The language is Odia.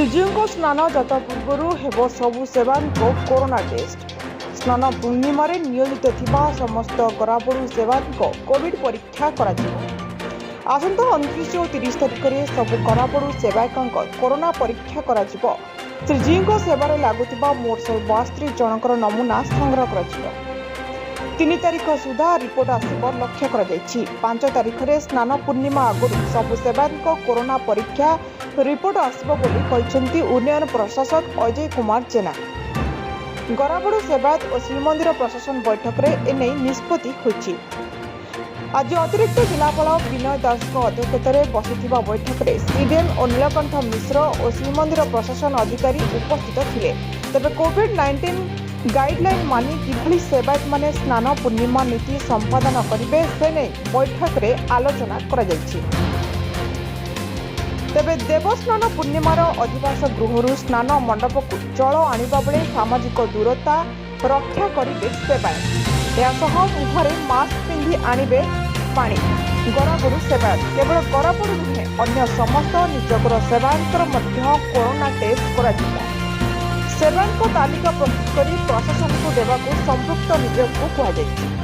ଶ୍ରୀଜୀଉଙ୍କ ସ୍ନାନ ଯାତ୍ରା ପୂର୍ବରୁ ହେବ ସବୁ ସେବାୟତଙ୍କ କରୋନା ଟେଷ୍ଟ। ସ୍ନାନ ପୂର୍ଣ୍ଣିମାରେ ନିୟୋଜିତ ଥିବା ସମସ୍ତ ଗରାବଡ଼ୁ ସେବାୟତଙ୍କ କୋଭିଡ୍ ପରୀକ୍ଷା କରାଯିବ। ଆସନ୍ତା 29 ଓ 30 ତାରିଖରେ ସବୁ ଗରାବଡ଼ୁ ସେବାୟତଙ୍କ କରୋନା ପରୀକ୍ଷା କରାଯିବ। ଶ୍ରୀଜୀଉଙ୍କ ସେବାରେ ଲାଗୁଥିବା ମୋଟ 172 ଜଣଙ୍କର ନମୁନା ସଂଗ୍ରହ କରାଯିବ। 3 ତାରିଖ ସୁଦ୍ଧା ରିପୋର୍ଟ ଆସିବ ଲକ୍ଷ୍ୟ କରାଯାଇଛି। 5 ତାରିଖରେ ସ୍ନାନ ପୂର୍ଣ୍ଣିମା ଆଗରୁ ସବୁ ସେବାୟତଙ୍କ କରୋନା ପରୀକ୍ଷା ରିପୋର୍ଟ ଆସିବ ବୋଲି କହିଛନ୍ତି ଉନ୍ନୟନ ପ୍ରଶାସକ ଅଜୟ କୁମାର ଜେନା। ଗରାବଡ଼ୁ ସେବାୟତ ଓ ଶ୍ରୀମନ୍ଦିର ପ୍ରଶାସନ ବୈଠକରେ ଏନେଇ ନିଷ୍ପତ୍ତି ହୋଇଛି। ଆଜି ଅତିରିକ୍ତ ଜିଲ୍ଲାପାଳ ବିନୟ ଦାସଙ୍କ ଅଧ୍ୟକ୍ଷତାରେ ବସିଥିବା ବୈଠକରେ ସିଡିଏମ୍ ଓ ନୀଳକଣ୍ଠ ମିଶ୍ର ଓ ଶ୍ରୀମନ୍ଦିର ପ୍ରଶାସନ ଅଧିକାରୀ ଉପସ୍ଥିତ ଥିଲେ। ତେବେ କୋଭିଡ୍-19 ଗାଇଡଲାଇନ୍ ମାନି କିଭଳି ସେବାୟତମାନେ ସ୍ନାନ ପୂର୍ଣ୍ଣିମା ନୀତି ସମ୍ପାଦନ କରିବେ, ସେ ନେଇ ବୈଠକରେ ଆଲୋଚନା କରାଯାଇଛି। ତେବେ ଦେବସ୍ନାନ ପୂର୍ଣ୍ଣିମାର ଅଧିବାସ ଗୃହରୁ ସ୍ନାନ ମଣ୍ଡପକୁ ଜଳ ଆଣିବା ବେଳେ ସାମାଜିକ ଦୂରତା ରକ୍ଷା କରିବେ ସେବାୟତ। ଏହାସହ ମୁହଁରେ ମାସ୍କ ପିନ୍ଧି ଆଣିବେ ପାଣି ଗରାବଡ଼ୁ ସେବାୟତ। କେବଳ ଗରାବଡ଼ୁ ନୁହେଁ, ଅନ୍ୟ ସମସ୍ତ ନିଯୋଗର ସେବାୟତଙ୍କର ମଧ୍ୟ କରୋନା ଟେଷ୍ଟ କରାଯିବ। ସେବାୟତଙ୍କ ତାଲିକା ପ୍ରସ୍ତୁତ କରି ପ୍ରଶାସନକୁ ଦେବାକୁ ସମ୍ପୃକ୍ତ ନିଯୋଗକୁ କୁହାଯାଇଛି।